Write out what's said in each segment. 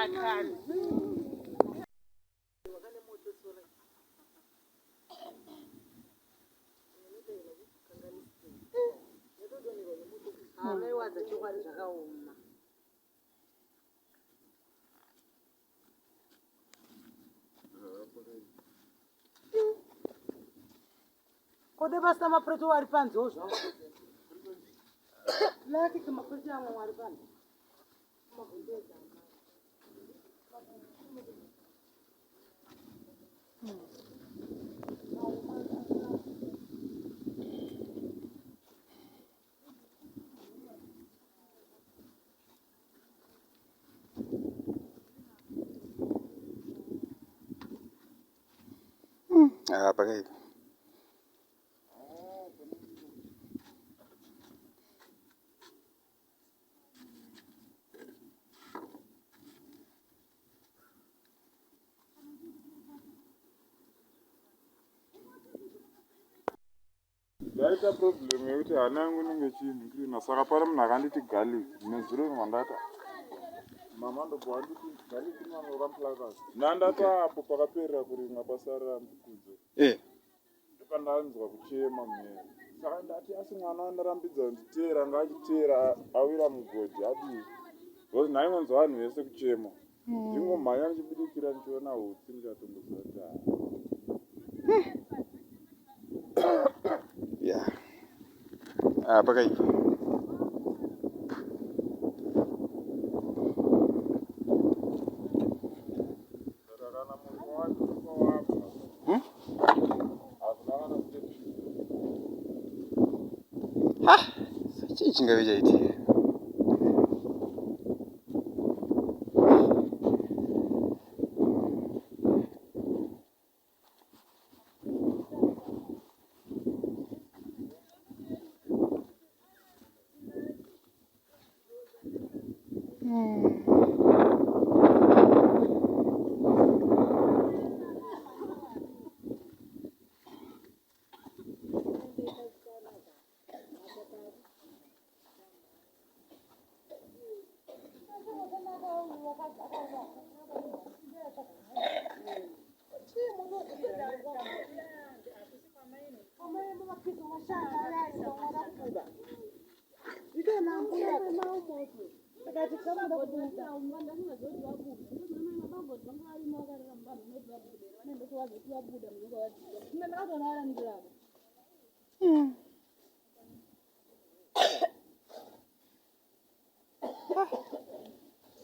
Hapana kana. Amaiwadza chokwadi zvakaoma. Kode pasina mapureto wari panzewo zvawo. Laki kemapureto amwe wari panze. Ah, pakaipa. Ndaita problem yekuti hana yangu inenge ichiinhikirina saka pane munhu akanditi garlic nezuro mandata mama ndobva wanditi garlic inonga mplakasi nandata apo pakaperera kurimwa pasarira mbukudzo Eh. Ndopandanzwa kuchema mhere saka ndati asi mwana wandarambidza kunditeera anga achiteera awira mugodhi adii because ndaingonzwa vanhu vese kuchema ndingomhanya ndichibudikira ndichiona hutsi ndichatongoziva kuti haa Yeah. Ah, pakaipa. Saka kana murume wacho unofa wabva Hmm? hakuna kana step Ha! Chii chingave chaitika?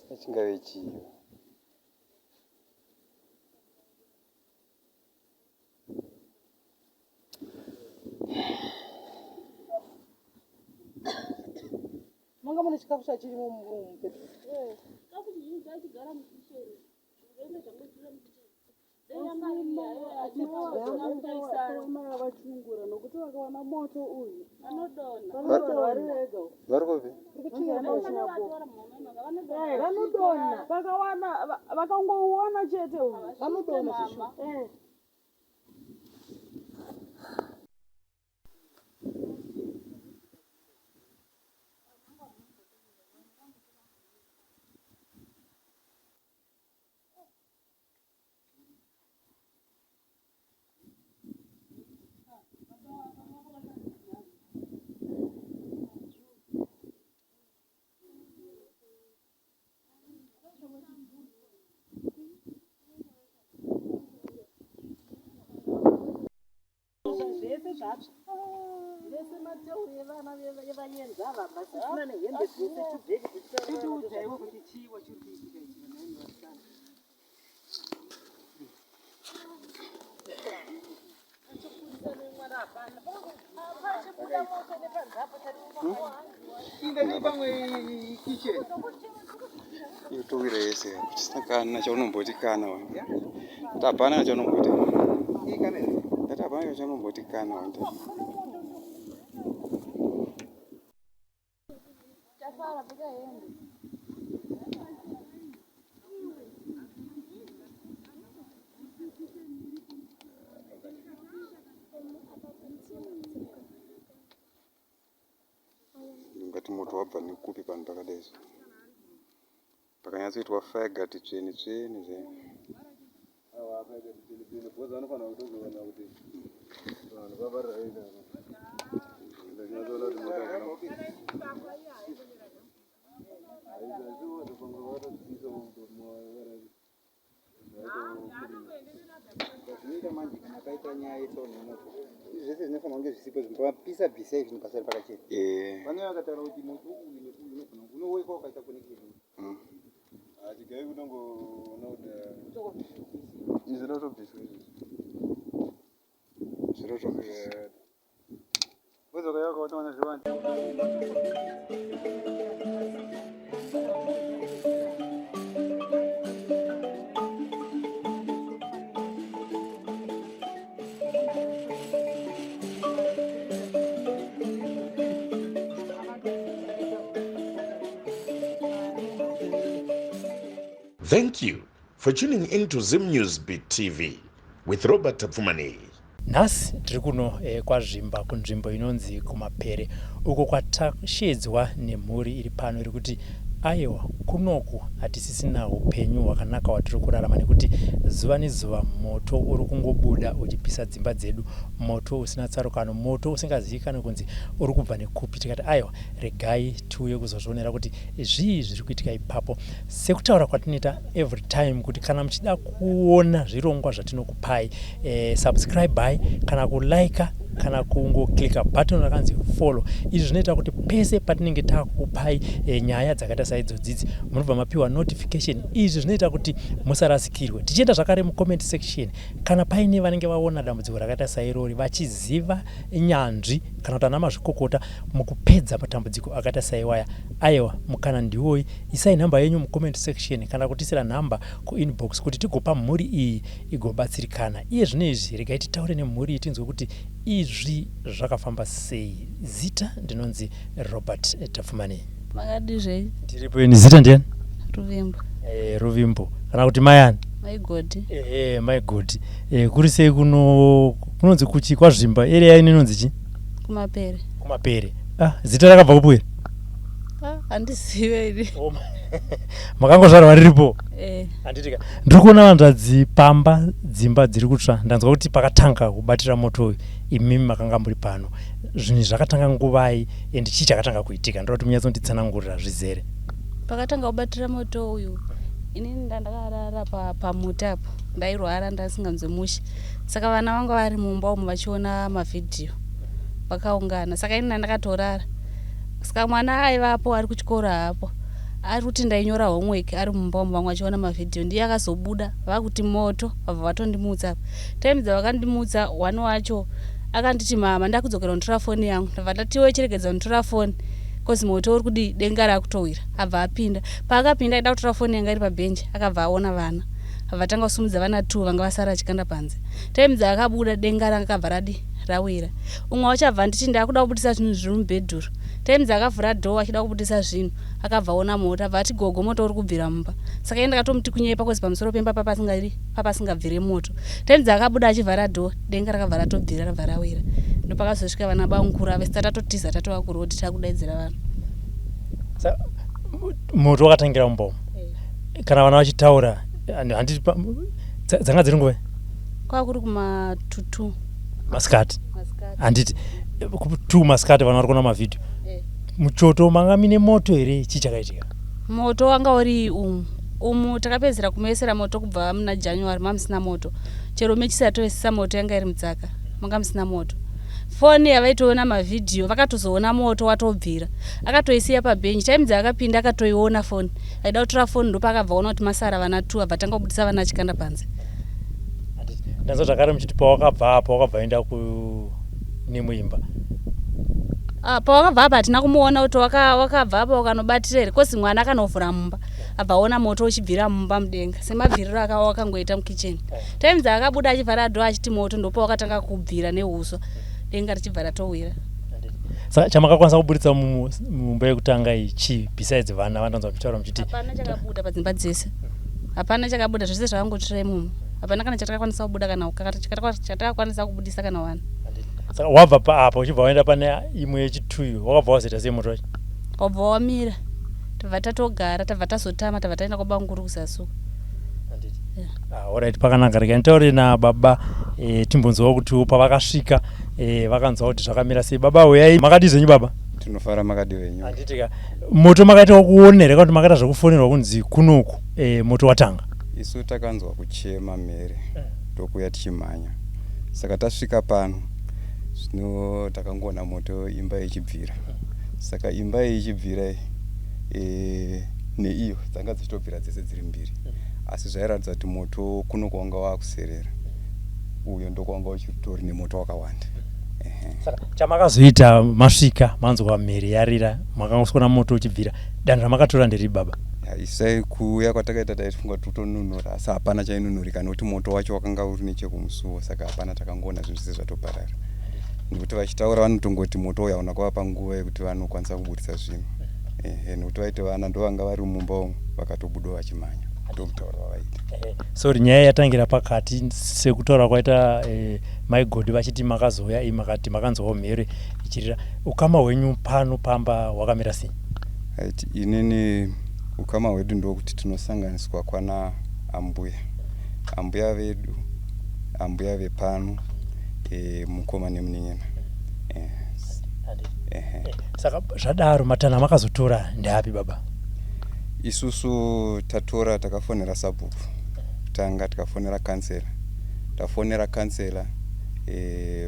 Saka chingave chii? Manga mune chikafu chachirimo mupepa. Vachungura nokuti vakawana moto uyu Vari kupi? Vanodonha vakawana vakangouona chete uyu Vanodonha zvishuwa. Eh. Zvese zvatsva. Vese mateu evana yevayenzi ava vasisina nehembe dzese tubhegi Chitiudzaiwo kuti chiiwo chiri kuitika ichi vanaimi vasikana. Yotowira yese kuchisina kana chaunomboti kana wani. Kuti hapana chaunomboti. Ndati hapana chaunomboti kana wani. Ungati moto wabva nekupi panhu pakadai so. Pakanyatsoitwa fire guard tsvene tsvene zve. Zvinoita manje kana paita nyaya yetsaona yemoto izvi zvese zvinofanira kunge zvisipo zvimbapisa bvisai zvinhu pasari pakachena Eh. vanenge vakataura kuti moto uyu neuyu unogona unowekwa ukaita connection Hachigai kunongoona kuti Izvi zvinotobviswa izvi. Zvinotobviswa. wodzoka yako watoona zviwanda. Thank you for tuning in to Zim News Beat TV with Robert Tapfumaneyi. Nhasi tiri kuno eh, kwaZvimba kunzvimbo inonzi kuMapere uko kwatashedzwa nemhuri iri pano iri kuti aiwa kunoku hatisisina upenyu hwakanaka hwatiri kurarama nekuti zuva nezuva moto uri kungobuda uchipisa dzimba dzedu moto usina tsarukano moto usingazivikanwe kunzi uri kubva nekupi tikati aiwa regai tiuye kuzozvionera kuti zvii zviri kuitika ipapo sekutaura kwatinoita every time kuti kana muchida kuona zvirongwa zvatinokupai eh, subscribe kana kulika kana kungoclicka button rakanzi follow. Izvi zvinoita kuti pese patinenge takupai eh, nyaya dzakaita saidzodzidzi munobva mapiwa notification. Izvi zvinoita kuti musarasikirwe. Tichienda zvakare mucomment section, kana paine vanenge vaona dambudziko rakaita sairori vachiziva nyanzvi kana kuti ana mazvikokota mukupedza matambudziko akaita saiwaya, aiwa mukana ndiwoyi. Isai nhamba yenyu mucomment section kana kutisira nhamba kuinbox kuti tigopa mhuri iyi igobatsirikana. Iye zvino izvi regai titaure nemhuri iyi tinzwe kuti izvi zvakafamba sei. Zita ndinonzi Robert Tapfumaneyi. Makadii zvenyu? Ndiripo ini. Zita ndiani? Ruvimbo. Eh, Ruvimbo kana kuti mai ani? Mai Godi. Eh, mai Godi. Eh, kuri sei kuno kunonzi kuchi kwaZvimba area ino inonzi chi? Kumapere. Kumapere. Ah, zita rakabva kupi iri? Ah, handizive ini. Oh, makangozvarwa riripo? Eh. Handiti ka. Ndiri kuona vanzvadzi pamba dzimba dziri kutsva. Ndanzwa kuti pakatanga kubatira moto uyu imimi makanga muri pano. Zvinhu zvakatanga nguvai and chii chakatanga kuitika? Ndoda kuti munyatsonditsanangurira zvizere. Pakatanga kubatira moto uyu inini ndandakarara pamuti apo ndairwara ndasinganzwe mushe saka vana vanga vari mumba umu vachiona mavhidhiyo vakaungana saka ini ndandakatorara saka mwana aivapo ari kuchikoro haapo ari kuti ndainyora homework ari mumba umu vamwe vachiona mavhidhiyo ndiye akazobuda vakuti moto vabva vatondimutsa apa time dzavakandimutsa one wacho akanditi mama ndakudzokera kunotora foni yangu ndabva ndati iwe chiregedza kunotora foni kozi moto uri kudii denga rakutowira abva apinda paakapinda aida kutora foni yanga iri pabhenji akabva aona vana abva atanga kusumudza vana two vanga vasara achikanda panze time dzaakabuda denga ranga kabva radi rawira umwe wacho abva anditi ndakuda kubudisa zvinhu zviri mubhedhuru time dzaakavhura door achida kubudisa zvinhu akabva aona moto abva ati gogo moto uri kubvira mumba saka iye ndakatomuti kunyepa kozi pamusoro pemba papasingadi papasingabvire moto time dzaakabuda achivhara door denga rakabva ratobvira rabva rawira ndopakazosvika vana bamukuru ava sita tatotiza tatova kuroad takudaidzira vanhu. Moto wakatangira mumba umu eh. Kana vana vachitaura handiti dzanga dziri nguva kwava kuri kuma 2 masikati handiti 2 masikati vana vari kuona mavhidhiyo eh. Muchoto manga mine moto here chii chakaitika? Moto wanga uri umu umu takapedzera kumuesera moto kubva muna January mamusina moto chero mechisi yatoesesa moto yanga iri mutsaka manga musina moto foni yavaitoona mavhidhiyo vakatozoona moto watobvira akatoisiya pabhenji time dzaakapinda akatoiona foni aida kutora foni ndopaakabva ona kuti masara vana two abva tanga kubudisa vana achikanda panze. Ndanzwa zvakare muchiti pawakabva apa wakabva enda kune imba. Ah, pawakabva apa hatina kumuona kuti wakabva apa wakanobatira here kozi mwana akanovhura mumba abva aona moto uchibvira mumba mudenga semabviriro akawa wakangoita mukitchen eh. Time dzaakabuda achivhara door achiti moto ndopa wakatanga kubvira nehuswa denga richibva ratowira. Saka chamakakwanisa kuburitsa mumba yekutanga iyi chii besides vana vandanzwa muchitaura muchiti? Hapana chakabuda padzimba dzese, hapana chakabuda, zvese zvakangotsvira imomo, hapana kana chatakakwanisa kubuda kana chatakakwanisa kubudisa kana wani. Saka wabva paapa uchibva waenda pane imwe yechituyu wakabva wazoita sei moto wacho? Wabva wamira. Tabva tatogara, tabva tazotama, tabva taenda kwabamukuru kuzasi uko. Ah, alright, pakanaka. Regai nditaure nababa e, timbonzwawo kuti pavakasvika e, vakanzwa kuti zvakamira sei. Baba, huyai. Makadii zvenyu baba? Tinofara, makadi wenyu? Handitika moto makaita kuona here kana kuti makaita zvekufonerwa kunzi kunoku e, moto watanga? Isu takanzwa kuchema mhere, ndokuuya tichimhanya. Saka tasvika pano zvino takangoona moto, imba ichibvira. Saka imba iyi ichibvira iyi neiyo dzanga dzichitobvira dzese dziri mbiri, asi zvairatidza kuti moto kuno kwanga wakuserera uyo ndokwanga uchitori nemoto wakawanda. Ehe. Saka chamakazoita masvika manzwa mhere yarira, makangoswona moto uchibvira, danho ramakatora nderipi baba? Ya, isai kuuya kwatakaita taifunga kuti kutonunura, asi hapana chainunurika nekuti moto wacho wakanga uri nechekumusuwo. Saka hapana, takangoona zvinhu zvese zvatoparara, nekuti vachitaura vanotongoti moto uyu hauna kuvapa nguva yekuti vanokwanisa kuburitsa zvinhu. Ehe, nekuti vaiti vana ndo vanga vari mumba umu vakatobudawo vachimhanya, ndomutauro wavaita. Sorry, nyaya yatangira pakati sekutaura kwaita mai Godi vachiti makazouya ii makati makanzwawo mhere ichirira. Ukama hwenyu pano pamba hwakamira sei? Right, inini ukama hwedu ndokuti tinosanganiswa kwana ambuya, ambuya vedu, ambuya vepano, mukoma nemunin'ina. Ehe. Saka zvadaro matanho amakazotora ndeapi baba? Isusu tatora, takafonera sabhuku kutanga, tikafonera kansela. Tafonera kansela,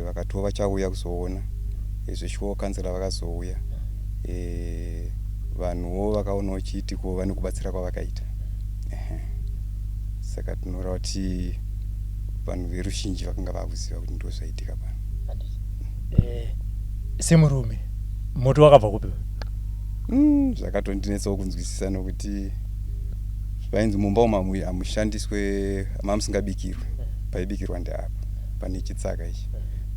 vakatiwo vachauya kuzoona. Zveshuwawo kansela vakazouya. Vanhuwo vakaonawo chiitiko, vane kubatsira kwavakaita. Ehe. Saka tinoreva kuti vanhu veruzhinji vakanga vakuziva kuti ndo zvaitika pano. Semurume, moto wakabva kupi? Zvakatondinetsawo kunzwisisa nokuti vainzi mumba umu hamushandiswe, mamusingabikirwe, paibikirwa ndeapa pane chitsaka ichi.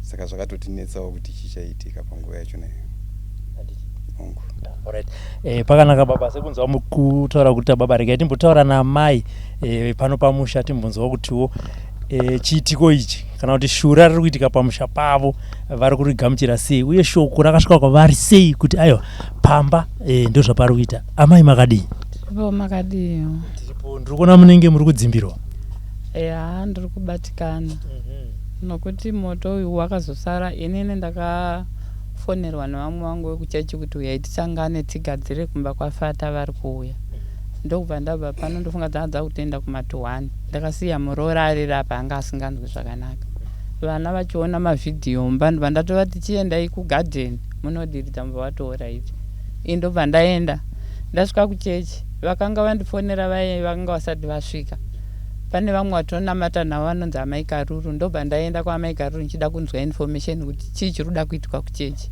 Saka zvakatotinetsawo kuti chichaitika panguva yacho nayo. Hongu. Alright. Pakanaka baba, sekunzwa kutaura kuti baba, regai timbotaura namai pano pamusha, timbonzwa kutiwo chiitiko ichi kana kuti shura riri kuitika pamusha pavo vari kurigamuchira sei, uye shoko rakasvika kwavari sei kuti aiwa pamba ndo zvapari kuita. Amai, makadii? Tiripo, makadii? Tiripo. Ndiri kuona munenge muri kudzimbirwa. Ya, ndiri kubatikana nokuti moto uyu wakazosara. Inini ndakafonerwa nevamwe vangu vekuchechi kuti uyai tisangane tigadzire kumba kwafata, vari kuuya. Ndokubva ndabva pano, ndofunga dzanga dzakutoenda kuma21. Ndakasiya muroora ariri apa, anga asinganzwi zvakanaka, vana vachiona mavhidhiyo mumba. Ndobva ndatovati chiendai kugadheni munodiridza, mubva vatoora iti. Ini ndobva ndaenda. Ndasvika kuchechi, vakanga vandifonera vaye vakanga vasati vasvika. Pane vamwe vatinonamata navo vanonzi amai Karuru. Ndobva ndaenda kwaamai Karuru ndichida kunzwa information kuti chii chiri kuda kuitwa kuchechi.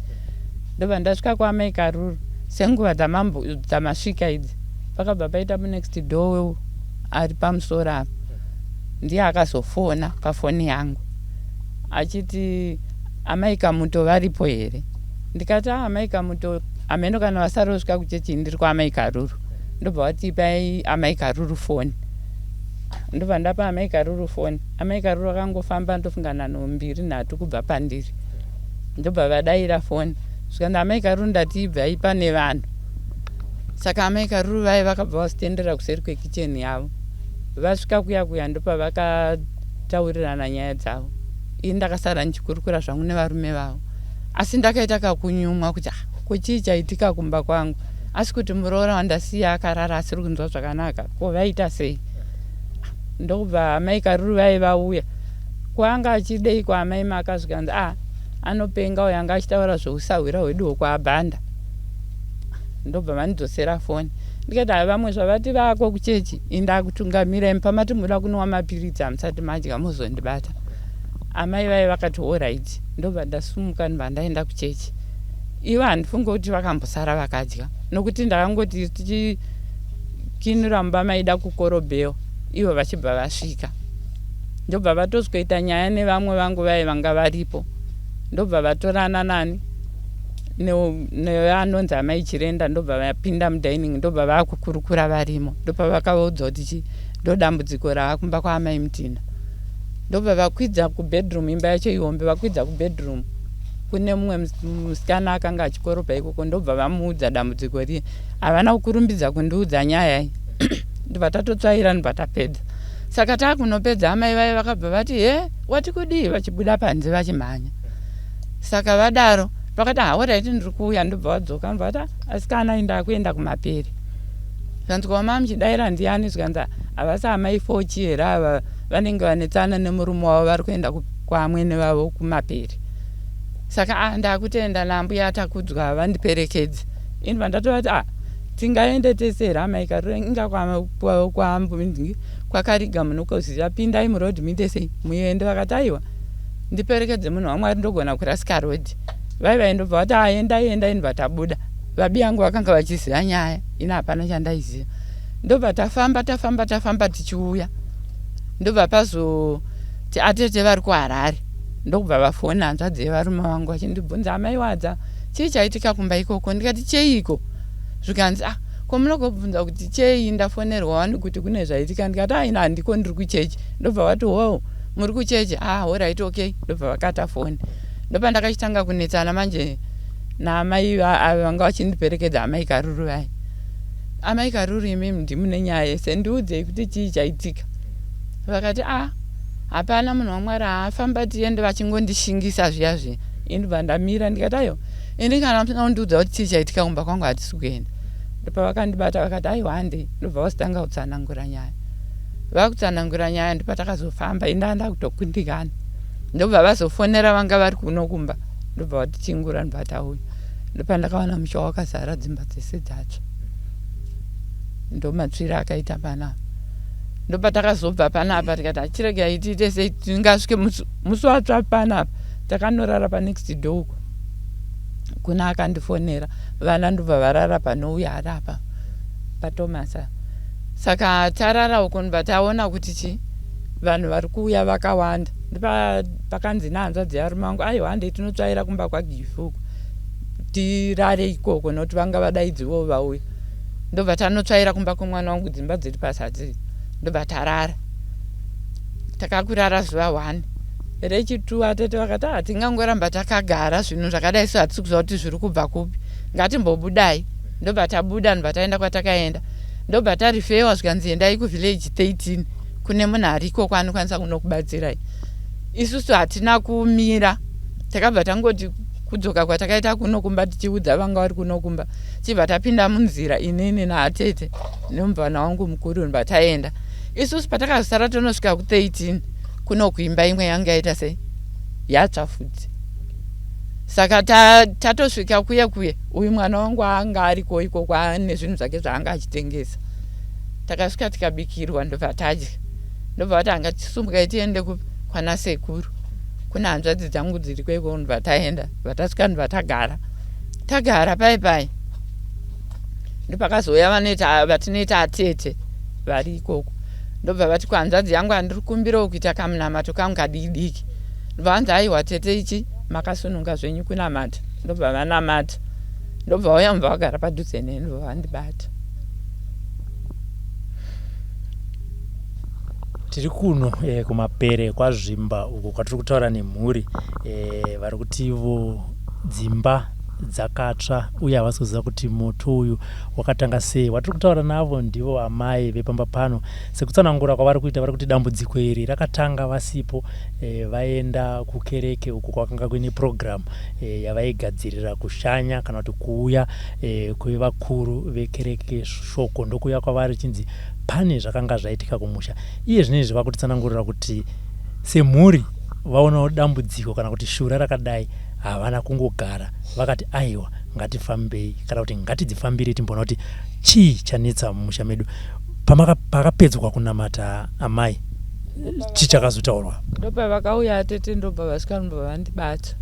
Ndobva ndasvika kwaamai Karuru senguva dzamasvika idzi. Pakabva paita munext door ari pamusoro apa, ndiye akazofona pafoni yangu achiti, "Amai Kamuto varipo here?" Ndikati, "A, amai Kamuto hameno kana vasari vosvika kuchechi, ndiri kwaamai Karuru." Ndobva vati, "Ipai amai Karuru foni." Ndobva ndapa amai Karuru foni. Amai Karuru vakangofamba, ndofunga nhanho mbiri nhatu kubva pandiri, ndobva vadayira foni. Zvikanzi, "Amai Karuru, ndati ibvai, pane vanhu." Saka amai Karuru vaye vakabva vazitendera kuseri kwekicheni yavo. Vasvika kuya kuya, ndopavakataurirana nyaya dzavo. Ini ndakasara ndichikurukura zvangu nevarume vavo, asi ndakaita kakunyumwa kuti, "Ah, ko chii chaitika kumba kwangu? Asi kuti muroora wandasiya akarara asiri kunzwa zvakanaka, ko vaita sei?" Ndokubva amai Karuru vaye vauya, "Kwanga achidei kwaamai Maka?" Zvikanzi, "A, anopenga uyo, anga achitaura zvousahwira hwedu hwokwaabhanda." Ndobva vandidzosera foni. Ndikati, "Hai, vamwe zvavati vako kuchechi, indakutungamira imi pamati muda kunwa mapiritsi, hamusati madya, muzondibata." Amai vaye vakati, "Alright." Ndobva ndasumuka, ndobva ndaenda kuchechi. Ivo handifungi kuti vakambosara vakadya, nokuti ndakangoti tichikinura mumba maida kukorobhewa, ivo vachibva vasvika. Ndobva vatosweta nyaya nevamwe vangu vaye vanga varipo. Ndobva vatorana nani nevanonzi amai Chirenda. Ndobva vapinda mudining, ndobva vakukurukura varimo. Ndopavakavaudza kuti chi ndo dambudziko raakumba kwaamai Mutina. Ndobva vakwidza kubedroom, imba yacho ihombe. Vakwidza kubedroom. Kune mumwe musikana akanga achikorobha ikoko ndobva vamuudza dambudziko riye. Havana kukurumbidza kundiudza nyaya iyi. Ndobva tatotsvaira ndobva tapedza. Saka takunopedza amai vaye vakabva vati he wati kudii vachibuda panze vachimhanya. Saka vadaro vakati ha horaiti ndiri kuuya ndobva vadzoka ndobva vati asikana inda kuenda kumapere. Zvanzi kwama muchidaira ndiani zvikanzi havasi amai Fochi here ava vanenge vanetsana nemurume wavo vari kuenda kwaamwene vavo kumapere. Saka ah ndakutenda naambuya Takudzwa vandiperekedze. Ini vandatovati ah tingaende tese here amai Karura inga kwakariga munokoziva pindai murodhi muite sei muende vakati aiwa ndiperekedze munhu waMwari ndogona kurasika rodhi. Vai ndobva vati ah endai endai ndobva tabuda. Vabi yangu vakanga vachiziva nyaya ini hapana chandaiziva. Ndobva tafamba tafamba tafamba tichiuya. Ndobva pazoti atete vari kuHarare. Ndokubva vafona hanzvadzi yevarume vangu vachindibvunza amai Wadza chii chaitika kumba ikoko ndikati cheiko zvikanzi ah ko munogobvunza kuti chei ndafonerwa wani kuti kune zvaitika ndikati aina handiko ndiri kuchechi ndobva vati ho muri kuchechi ah alright okay ndobva vakata foni ndopa ndakachitanga kunetsana manje naamai vanga vachindiperekedza amai Karuru vai amai Karuru imimi ndimune nyaya yese ndiudzei kuti chii chaitika vakati ah hapana munhu waMwari haafamba tiende vachingondishingisa zviya zviya ini ndobva ndamira ndikati aiwa ini kana musina kundiudza kuti chii chaitika kumba kwangu hatisi kuenda ndopavakandibata vakati aiwa handei ndobva vazotanga kutsanangura nyaya vakutsanangura nyaya ndopatakazofamba ini ndanga kutokundikana ndobva vazofonera vanga vari kuno kumba ndobva vatichingura ndobva tauya ndopandakaona musha wakazara dzimba dzese dzatsva ndomatsvira akaita panapa ndopatakazobva panapa tikati achiregai tiite sei tingasvike musi watsva panapa takanorara panext door uko kuna akandifonera vana ndobva varara panouya ari apa paThomas saka tarara uko ndobva taona kuti chi vanhu vari kuuya vakawanda pakanzi nehanzvadzi yarume vangu aiwa handei tinotsvaira kumba kwaGifi uko tirare ikoko nokuti vanga vadaidziwo vauya ndobva tanotsvaira kumba kwemwana wangu dzimba dziri pasi ndobva tarara takakurara zuva 1 rechi2 atete vakati hatingangoramba takagara zvinhu zvakadai so hatisi kuziva kuti zviri kubva kupi ngatimbobudai ndobva tabuda ndobva taenda kwatakaenda ndobva tarifewa zvikanzi endai kuvillage 13 kune munhu ariko kwaanokwanisa kunokubatsirai isusu hatina kumira takabva tangoti kudzoka kwatakaita kuno kumba tichiudza vanga vari kuno kumba chibva tapinda munzira inini naatete nemubvana wangu mukuru ndobva taenda isusu patakazosara tonosvika ku13 kuno kuimba imwe yanga yaita sei yatsva futi saka tatosvika ta kuye kuye uyu mwana wangu anga ariko ikoko ane zvinhu zvake zvaanga achitengesa takasvika tikabikirwa ndobva tadya ndobva vati anga tisumukai tiende kwana sekuru kune hanzvadzi dzangu dziriko ikoko ndobva taenda ndobva tasvika ndobva tagara tagara pai pai ndopakazouya vatinoita atete vari ikoko ndobva vati kuhanzvadzi yangu handiri kumbirawo kuita kamunamato kangu kadiki diki ndobva vanzi aiwa tete ichi makasununga zvenyu kunamata ndobva vanamata ndobva vauya mubva vagara padhuze neni ndobva vandibata. Tiri kuno kumapere kwaZvimba uko kwatiri kutaura nemhuri vari kuti ivo dzimba dzakatsva uye havasi kuziva kuti moto uyu wakatanga sei. Watiri kutaura navo ndivo amai vepamba pano. Sekutsanangura kwavari kuita vari kuti dambudziko iri rakatanga vasipo vaenda kukereke uko kwakanga kuine purogiramu yavaigadzirira kushanya kana kuti kuuya kwevakuru vekereke shoko ndokuuya kwavari chinzi pane zvakanga zvaitika kumusha. Iye zvino izvi vakutitsanangurira kuti semhuri vaonawo dambudziko kana kuti shura rakadai havana kungogara vakati aiwa ngatifambei kana kuti ngatidzifambirei timboona kuti chii chanetsa mumusha medu. Pakapedzwa kunamata amai chii chakazotaurwa? Ndopavakauya tete ndobva vasvika ndobva vandibata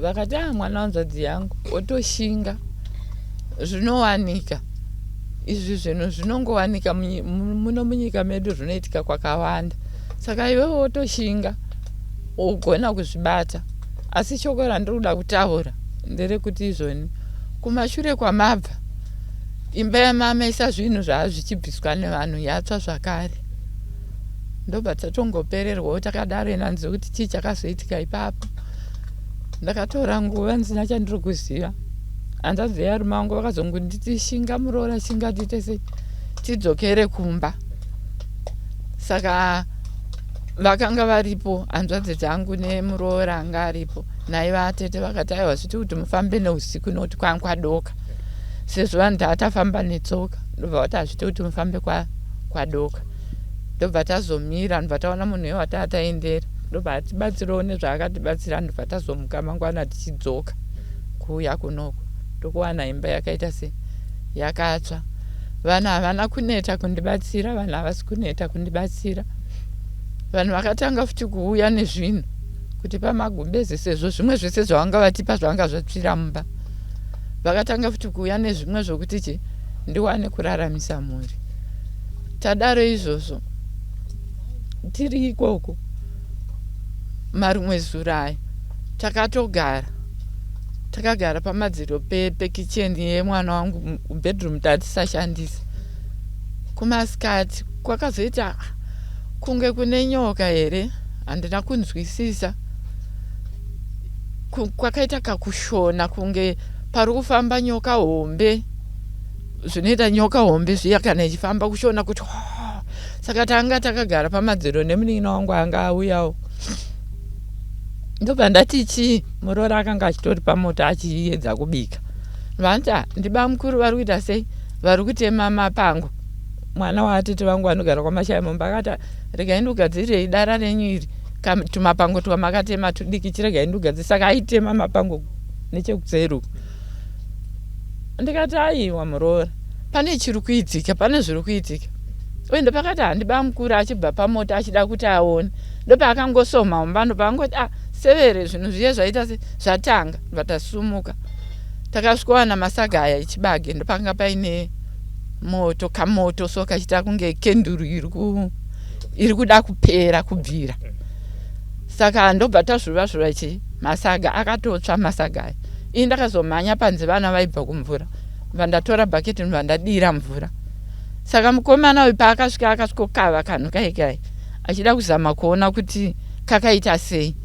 vakati ah mwana wanzvadzi yangu wotoshinga zvinowanika izvi zvinhu zvinongowanika muno munyika medu zvinoitika kwakawanda saka iwewe wotoshinga wogona kuzvibata asi shoko randiri kuda kutaura nderekuti izvoni kumashure kwamabva imba yamamaisa zvinhu zvaazvichibviswa nevanhu yatsva zvakare ndobva tatongopererwawo takadaro inanzi kuti chii chakazoitika ipapo. Ndakatora nguva ndisina chandiri kuziva. Hanzvadzi yevarume vangu vakazongonditi shinga muroora shinga tiite sei tidzokere kumba. Saka vakanga varipo hanzvadzi dzangu nemuroora anga aripo naiva atete vakati aiwa zviti kuti mufambe neusiku nokuti kwanga kwadoka sezvo vanhu taa tafamba netsoka ndobva vati hazviti kuti mufambe kwadoka ndobva tazomira ndobva taona munhu iye wataa taendera ndobva atibatsirawo nezvaakatibatsira ndobva tazomuka mangwana tichidzoka kuuya kunoku ndokuwana imba yakaita se yakatsva vanhu havana kuneta kundibatsira vanhu havasi kuneta kundibatsira vanhu vakatanga futi kuuya nezvinhu kuti pamagumbeze sezvo zvimwe zvese zvavanga vatipa zvavanga zvatsvira mumba vakatanga futi kuuya nezvimwe zvokuti chi ndiwane kuraramisa mhuri tadaro izvozvo tiri ikoko marimwe zuro aya takatogara takagara pamadziro pekicheni yemwana wangu bedroom tatisashandisa kumasikati kwakazoita kunge kune nyoka here handina kunzwisisa kwakaita kakushona kunge pari kufamba nyoka hombe zvinoita nyoka hombe zviya kana ichifamba kushona kuti oh. Saka tanga takagara pamadziro nemunin'ina wangu anga auyawo ndobva ndati chii muroora akanga achitori pamoto achiedza kubika vanti ah, ndibamukuru vari kuita sei vari kutema mapango mwana waatete vangu anogara kwamashaya mombe akati ah, regai ndikugadzirirei dara renyu iri tumapango twamakatema tudiki chiregai ndikugadziri saka aitema mapango nechekutseri uku ndikati aiwa muroora pane chiri kuitika pane zviri kuitika uye ndopakati handi bamukuru achibva pamota achida kuti aone ndopaakangosoma mumba ndopaangoti ah severe zvinhu zviye zvaita se zvatanga ndobva tasumuka takasvikowana masaga aya echibage ndopakanga paine moto kamoto so kachiita kunge kenduru iri kuda kupera kubvira saka ndobva tazvuva zvuva chii masaga akatotsva masaga aya ini ndakazomhanya panze vana vaibva kumvura ndobva ndatora bhaketi ndobva ndadira mvura saka mukomana uyu paakasvika akasvikokava kanhu kai kai achida kuzama kuona kuti kakaita sei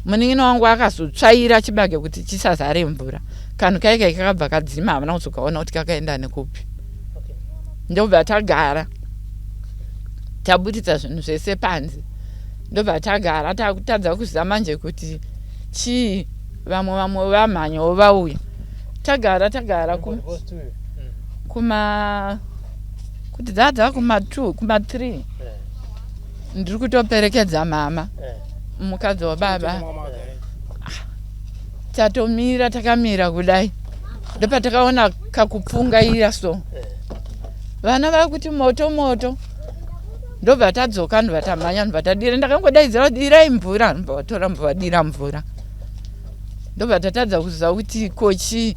munin'ina wangu akazotsvaira chibage kuti chisazare mvura kanhu kai kai kakabva kadzima havana kuzokaona kuti kakaenda nekupi ndobva tagara taburitsa zvinhu zvese panze ndobva tagara takutadza kuziva manje kuti chii vamwe vamwe vamhanyawo vauya tagara tagara kuma kuti dzaa dzava kuma two kuma three eh. ndiri kutoperekedza mama eh. mukadzi wababa ah, tatomira takamira kudai ndopatakaona kakupfungaira so eh. vana vakuti moto moto ndobva tadzoka ndobva tamhanya ndobva tadira ndakangodaidzira dirai mvura ndobva vatora ndobva vadira mvura ndobva tatadza kuziva kuti ko chii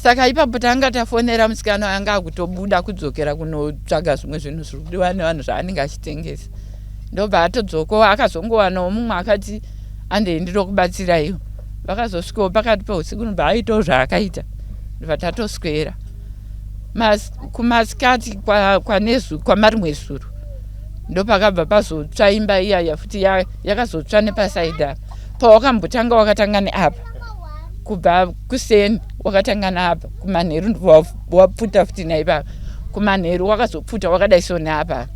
saka ipapo tanga tafonera musikana anga akutobuda kudzokera kunotsvaga zvimwe zvinhu zviri kudiwa nevanhu zvaanenge achitengesa ndobva atodzokawo akazongowanawo mumwe akati andei ndinokubatsiraiwo vakazosvikawo pakati peusiku ndobva aitawo zvaakaita ndobva tatoswera kumasikati kwamarimwe zuro ndopakabva pazotsva imba iyaya futi yakazotsva nepasaidi apa pawakambotanga wakatanga neapa kubva kuseni wakatanga neapa kumanheru wapfuta futi naipapa kumanheru wakazopfuta wakadai so neapa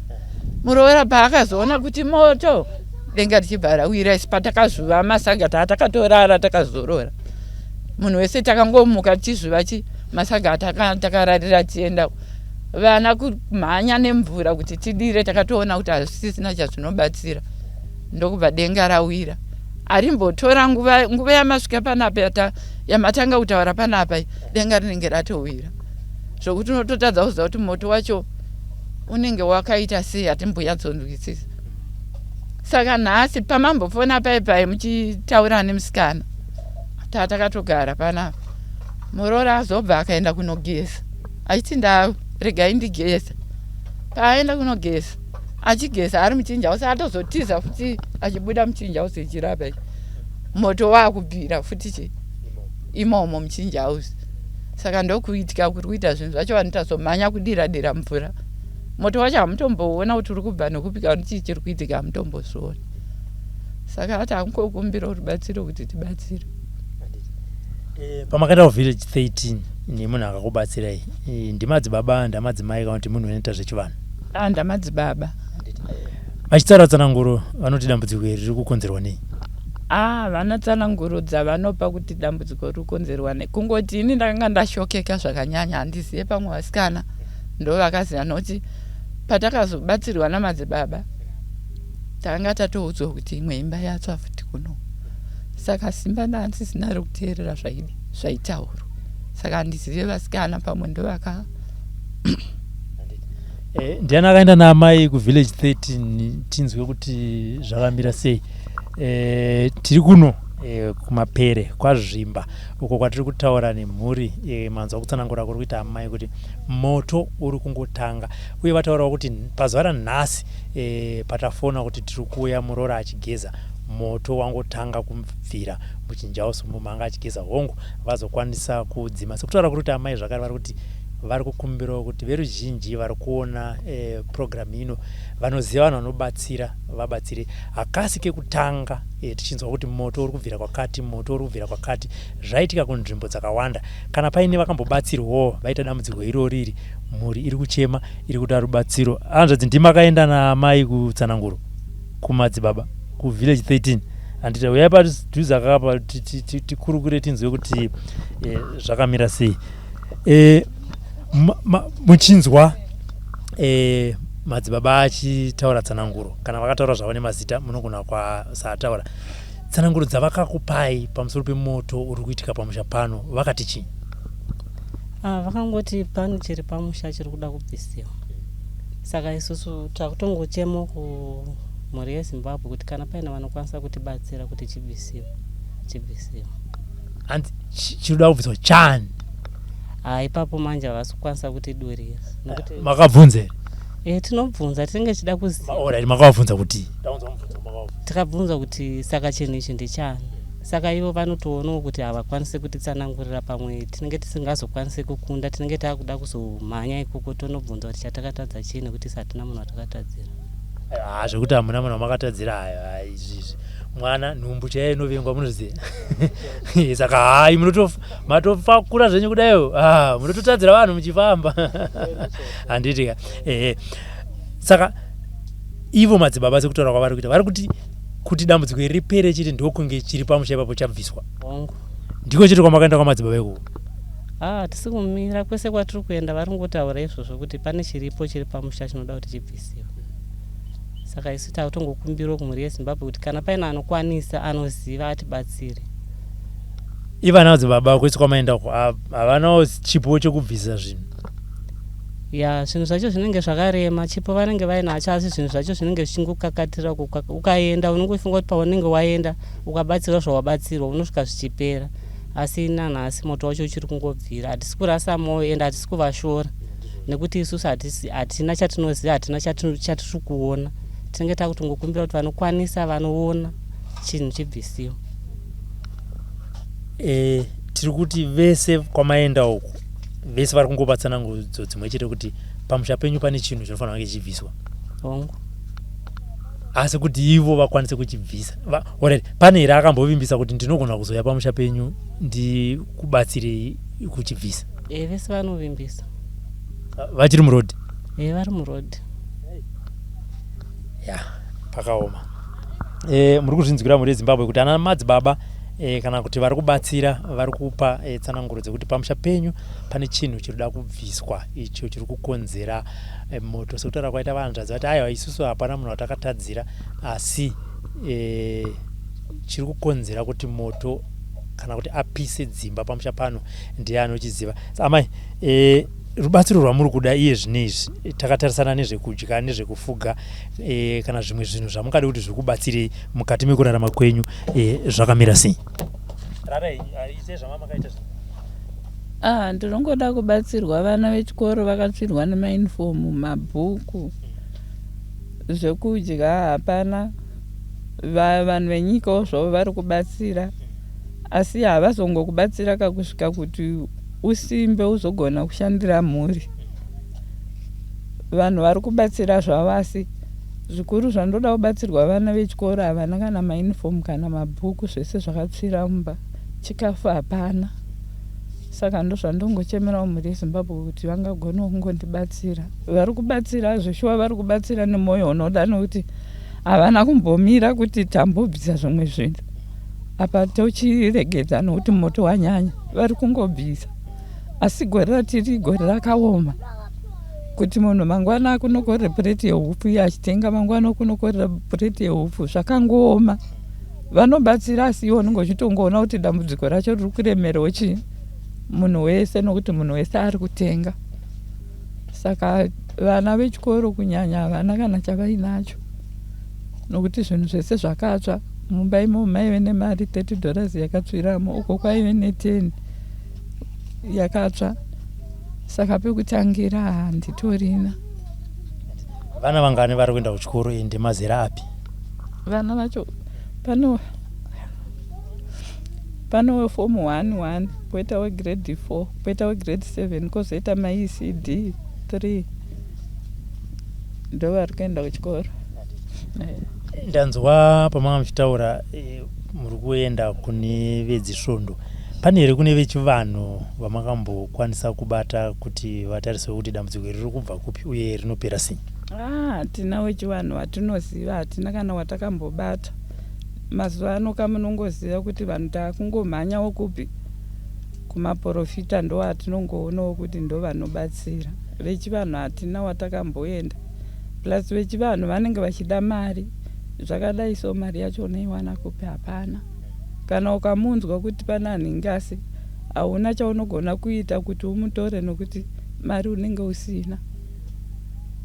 muroora paakazoona kuti moto denga richibva rawira isi patakazvuva masaga taa takatorara takazorora munhu wese takangomuka tichizvuva chi masaga atakararira tienda vana kumhanya nemvura kuti tidire takatoona kuti hazvisisina chazvinobatsira ndokubva denga rawira arimbotora nguva nguva yamasvika panapa yamatanga kutaura panapa denga rinenge ratowira zvokuti unototadza kuziva kuti moto wacho unenge wakaita sei hatimboyatsonzwisisa saka nhasi pamambofona pai pai muchitaura nemusikana tatakatogara panapa muroora azobva akaenda kunogeza achiti ndaregai ndigeza paaenda kunogeza achigeza ari muchinjausi atozotiza futi achibuda muchinjausi ichirapa ichi moto waakubvira futi chi imomo muchinjausi saka ndokuitika kuri kuita zvinhu zvacho vanhu tazomhanya kudira dira mvura moto wacho hamutomboona kuti uri kubva nekupi kana chii chiri kuitika hamutombozviona. Saka tangokumbirawo rubatsiro kuti tibatsire. Eh, pamakaenda kuvillage 13 nemunhu akakubatsirai eh, ndimadzibaba ndamadzimai kana kuti munhu unoita zvechivanhu? Ah, ndamadzibaba. Vachitaura tsananguro vanoti dambudziko iri riri kukonzerwa nei? Ah, vana tsananguro dzavanopa kuti dambudziko riri kukonzerwa nei. Kungoti ini ndakanga ndashokeka zvakanyanya, handizive pamwe vasikana ndovakaziva nokuti patakazobatsirwa namadzibaba takanga tatoudzwa kuti imwe imba yatsva futi kuno. Saka simba ndandisisina rekuteerera zvaidi zvaitaurwa. Saka handizive vasikana pamwe ndovaka Eh, ndiani akaenda naamai kuvillage 13 tinzwe kuti zvakamira sei? Eh, tiri kuno eh, kumapere kwaZvimba uko kwatiri kutaura nemhuri eh, manzwa kutsanangura kuri kuita amai kuti moto uri kungotanga uye vataurawo kuti pazuva ranhasi eh, patafona kuti tiri kuuya muroora achigeza moto wangotanga kubvira muchinjausi mumanga achigeza hongu vazokwanisa kudzima sekutaura kuri kuti amai zvakare vari kuti vari kukumbirawo kuti veruzhinji vari kuona eh, program ino vanoziva vanhu vanobatsira vabatsire. Hakasi kekutanga eh, tichinzwa kuti moto uri kubvira kwakati, moto uri kubvira kwakati. Zvaitika kunzvimbo dzakawanda. Kana paine vakambobatsirwawo vaita dambudziko irori iri, mhuri iri kuchema, iri kuda rubatsiro. Hanzvadzi ndimi makaenda naamai kutsananguro kumadzibaba kuvillage 13 handiti? Uyai padhuze akapa tikurukure tinzwe kuti eh, zvakamira sei. E, muchinzwa e, madzibaba achitaura tsananguro kana vakataura zvavo nemazita munogona kwasataura tsananguro dzavakakupai pamusoro pemoto uri kuitika pamusha pano vakati chii? Ah, vakangoti pane chiri pamusha chiri kuda kubvisiwa saka isusu takutongochemo kumhuri yeZimbabwe kuti kana paine vanokwanisa kutibatsira kuti chibvisiwe chibvisiwe. Hanzi chiri kuda kubviswa chani? Ah, ipapo manje havasi kukwanisa kutidurira nokuti makabvunza here? E, tinobvunza tinenge tichida kuziva. Alright, makavabvunza kuti? Tikabvunza kuti saka chinhu ichi ndechani, saka ivo vanotoonawo kuti havakwanisi kutitsanangurira pamwe tinenge tisingazokwanisi kukunda tinenge takuda kuzomhanya ikoko tonobvunza kuti chatakatadza chii nekuti isu hatina munhu watakatadzira. Ah, zvekuti hamuna munhu wamakatadzira ayo izvizvi mwana nhumbu chaiyo inovengwa munozviziva saka hayi munotofa matofakura zvenyu kudayo ah, munototadzira vanhu muchifamba handiti ka ehe saka ivo madzibaba sekutaura kwavari kuita vari kuti kuti dambudziko iri ripere chete ndokunge chiri pamusha ipapo chabviswa hongu ndiko chete kwamakaenda kwamadzibaba ikoko ah tisi kumira kwese kwatiri kuenda vari kungotaura izvozvo kuti pane chiripo chiri pamusha chinoda kuti chibvisiwe saka isu takutongokumbirawo kumhuri yeZimbabwe kuti kana paine anokwanisa anoziva atibatsire. Ivana madzibaba kwese kwamaenda uko havanawo chipo chekubvisa zvinhu. Ya zvinhu zvacho zvinenge zvakarema chipo vanenge vainacho asi zvinhu zvacho zvinenge zvichingokakatira ukaenda unongofunga kuti paunenge waenda ukabatsirwa zvawabatsirwa unosvika zvichipera asi nanhasi moto wacho uchiri kungobvira hatisi kurasa mwoyo ende hatisi kuvashora nekuti isusu hatina chatinoziva hatina chatiri kuona tinenge takutongokumbira kuti vanokwanisa vanoona chinhu chibvisiwe. E, tiri kuti vese kwamaenda uku vese vari kungopa tsanangudzo dzimwe chete kuti pamusha penyu pane chinhu chinofanira kunge chichibviswa. Hongu. Asi kuti ivo vakwanise kuchibvisa alright pane here akambovimbisa kuti ndinogona kuzouya pamusha penyu ndikubatsirei kuchibvisa? E, vese vanovimbisa. Vachiri muroad? E, vari muroad. Ya, pakaoma. E, muri kuzvinzwira mhuri yeZimbabwe kuti ana madzibaba e, kana kuti vari kubatsira vari kupa e, tsananguro dzekuti pamusha penyu pane chinhu chiri kuda kubviswa icho chiri kukonzera e, moto sekutaura kwaita vanzvadzi vati aiwa isusu hapana munhu watakatadzira asi e, chiri kukonzera kuti moto kana kuti apise dzimba pamusha pano ndiye anochiziva. Amai e, rubatsiro rwamuri kuda iye zvino izvi takatarisana nezvekudya nezvekufuga e, kana zvimwe zvinhu zvamungade kuti zvikubatsirei mukati mekurarama kwenyu e, zvakamira sei? Ah, ndinongoda kubatsirwa vana vechikoro vakatsvirwa nemainifomu mabhuku zvekudya hapana vanhu venyikawo zvavo vari kubatsira asi havazongokubatsira kakusvika kuti usimbe uzogona kushandira mhuri vanhu vari kubatsira zvavo asi Zvikuru zvandoda kubatsirwa vana vechikoro havana kana maunifomu kana mabhuku zvese zvakatsvira mumba chikafu hapana. Saka ndozvandongochemerawo mhuri yeZimbabwe kuti vangagonawo kungondibatsira. Vari kubatsira zveshuwa vari kubatsira nemwoyo unoda nekuti havana kumbomira kuti tambobvisa zvimwe zvinhu apa tochiregedza nokuti moto wanyanya vari kungobvisa asi gore ratiri gore rakaoma kuti munhu mangwana akunokorera pureti yehupfu iye achitenga mangwana okunokorera pureti yehupfu zvakangooma vanobatsira asi iwe unenge uchitongoona kuti dambudziko racho riri kuremerawo chii munhu wese nokuti munhu wese ari kutenga saka vana vechikoro kunyanya havana kana chavainacho nokuti zvinhu zvese zvakatsva mumba imomo maive nemari 30 dollars yakatsviramo uko kwaive ne10 yakatsva saka pekutangira handitorina Vana vangani vari kuenda kuchikoro ende mazera api? Vana vacho pano pane weform 1 1 poita wegrade 4 poita wegrade 7 kozoita maecd 3 ndovari kuenda kuchikoro. Ndanzwa pamanga muchitaura eh, muri kuenda kune vedzisvondo pane here kune vechivanhu vamakambokwanisa kubata kuti vatariswe kuti dambudziko iri riri kubva kupi uye rinopera sei? Ah, hatina wechivanhu watinoziva, hatina kana watakambobata. Mazuva ano ka munongoziva kuti vanhu taakungomhanyawo kupi kumaporofita ndo atinongoonawo kuti ndo vanobatsira. Vechivanhu hatina watakamboenda. Plus vechivanhu vanenge vachida mari, zvakadai so mari yacho unoiwana kupi hapana. Kana ukamunzwa kuti pana nhingasi hauna chaunogona kuita kuti umutore nokuti mari unenge usina.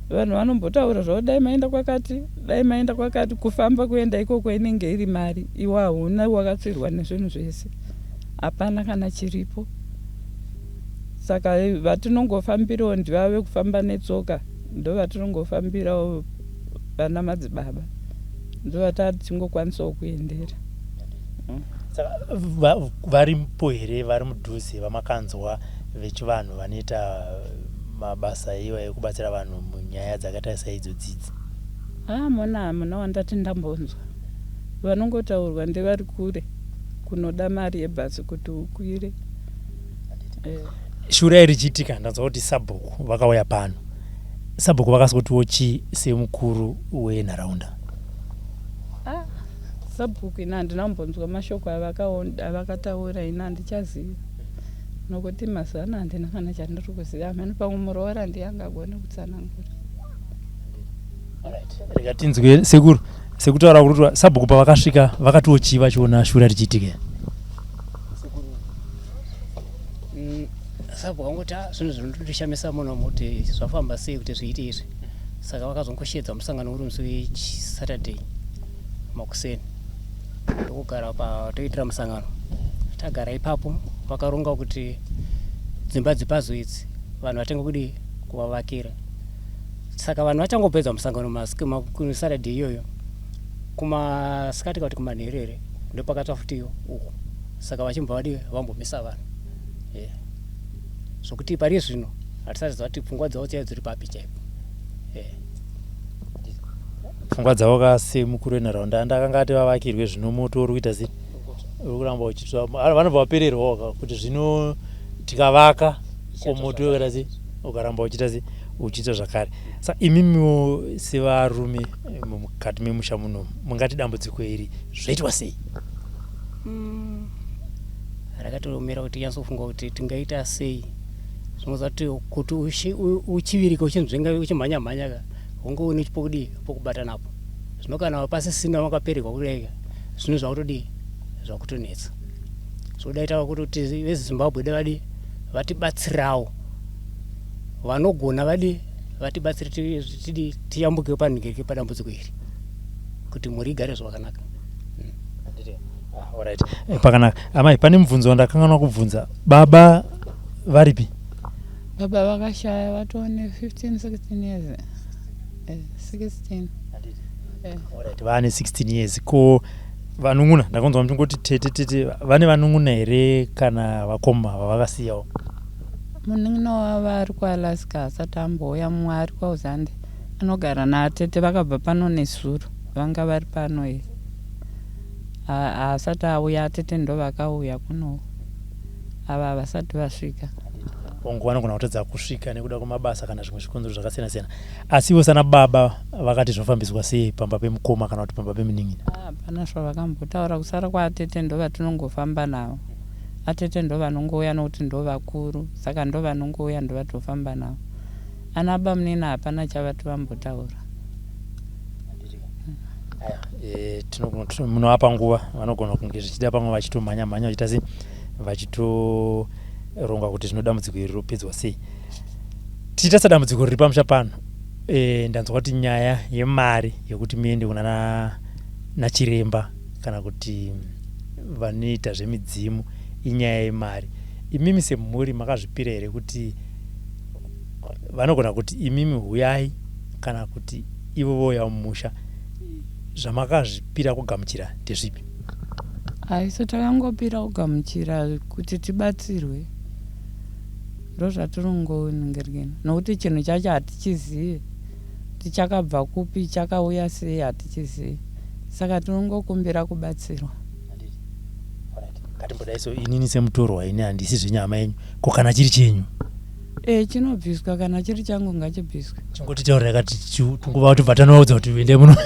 Vanhu vanombotaura zvavo dai maenda kwakati, dai maenda kwakati, kufamba kuenda ikoko inenge iri mari iwe hauna wakatsvirwa nezvinhu zvese. Hapana kana chiripo. Saka vatinongofambirawo ndivava vekufamba netsoka ndovatinongofambirawo vana madzibaba ndovatatichingokwanisa kuendera. Saka varipo here vari mudhuze vamakanzwa vechivanhu vanoita mabasa iwa ekubatsira vanhu munyaya dzakaita saidzo dzidzi? Haa mona hamuna wandati ndambonzwa. Vanongotaurwa ndevari kure kunoda mari yebhazi kuti ukwire. Eh. Shure richiitika ndanzwa kuti sabhuku vakauya pano. Sabhuku vakazotiwo chii semukuru wenharaunda? Ah, sabhuku ini handina kumbonzwa mashoko avakataura ini handichaziva nokuti mazuva ano handina kana chandiri kuziva hameno pamwe muroora ndiye angagone kutsanangura. Rega tinzwe sekuru sekutaura kuri sabhuku pavakasvika vakatiwo chii vachiona shura richiitika? Sabhuku angoti ah, zvinhu zvinotoshamisa muno kuti zvafamba sei kuti zviite izvi saka vakazongosheedza musangano uri musi wesaturday makuseni ndokugara patoitira musangano tagara ipapo vakaronga kuti dzimba dzipazo idzi vanhu vatenge kudii kuvavakira saka vanhu vachangopedza musangano saturday iyoyo kumasikati kana kuti kumanheru here ndopakatsva futiyo uku saka vachimbva vadii vambomisa vanhu yeah. Zvokuti pari zvino hatisati ziva kuti pfungwa dzavo chaidzo dziri papi chaipo yeah. Pfungwa dzavo ka semukuru wenharaunda anda akanga ati vavakirwe zvino moto uri kuita sei uri kuramba uchitsva vanobva vapererwawo ka kuti zvino tikavaka ko moto ukaita sei ukaramba uchiita sei uchitsva zvakare sa imimiwo sevarume mukati memusha muno mungati dambudziko iri zvoitwa sei mm. Rakatiomera kuti tinyatsofunga kuti tingaita sei zvinoza kuti kuti uchivirike uchinzvenga uchimhanya mhanya ka hunge une pokudii pokubata napo zvino kana pasisina wakapererwa kudai ka zvinhu zvakutodii zvakutonetsa so dai tava kutoti vezimbabwe dai vadii vatibatsirawo vanogona vadii vatibatsire tidii tiyambuke panhingirike padambudziko iri kuti mhuri igare zvakanaka. Ah, alright. Eh, pakanaka amai pane mubvunzo wandakanganwa kubvunza baba varipi baba vakashaya vatone 15 16 years eh, 16 eh. Alright, vane 16 years ko vanun'una ndakanzwa muchingoti tete tete vane vanun'una here kana vakoma vavakasiyawo Munin'ina wavo ari kuAlaska haasati ambouya, mumwe ari kwaUzande. Anogara naatete vakabva pano nezuro vanga vari pano here haasati auya atete ndovakauya kuno ava havasati vasvika. Hongu vanogona kutadza kusvika nekuda kwemabasa kana zvimwe zvikonzero zvakasiyana siyana asi ivo sana baba vakati zvofambiswa sei pamba pemukoma kana kuti pamba pemunin'ina? Hapana zvavakambotaura kusara kwaatete ndovatinongofamba navo atete ndovanongouya nokuti ndovakuru saka ndovanongouya ndovatofamba navo. Ana bamunini hapana chavati vambotaura. Eh, munovapa nguva vanogona kunge zvichida pamwe vachitomhanya mhanya vachiita sei vachitoronga kuti zvino dambudziko iri ropedzwa sei tichiita sadambudziko riri pamusha pano e, ndanzwa kuti nyaya yemari yekuti muende kuna nachiremba kana kuti vanoita zvemidzimu inyaya yemari imimi semhuri makazvipira here kuti Vanogona kuti imimi huyai kana kuti ivo vouya mumusha. Zvamakazvipira kugamuchira ndezvipi? Isu takangopira kugamuchira kuti tibatsirwe ndozvatiringoningirikina nokuti chinhu chacho hatichizive kuti chakabva kupi chakauya sei hatichizive saka tinongokumbira kubatsirwa. Ngatimbodai so inini semutorwa ini handisi zvenyama yenyu ko kana chiri chenyu? Eh, chinobviswa kana chiri changu ngachibviswe. Chingotitaurira kati tunguva kuti bva tanovaudza kuti ende muno.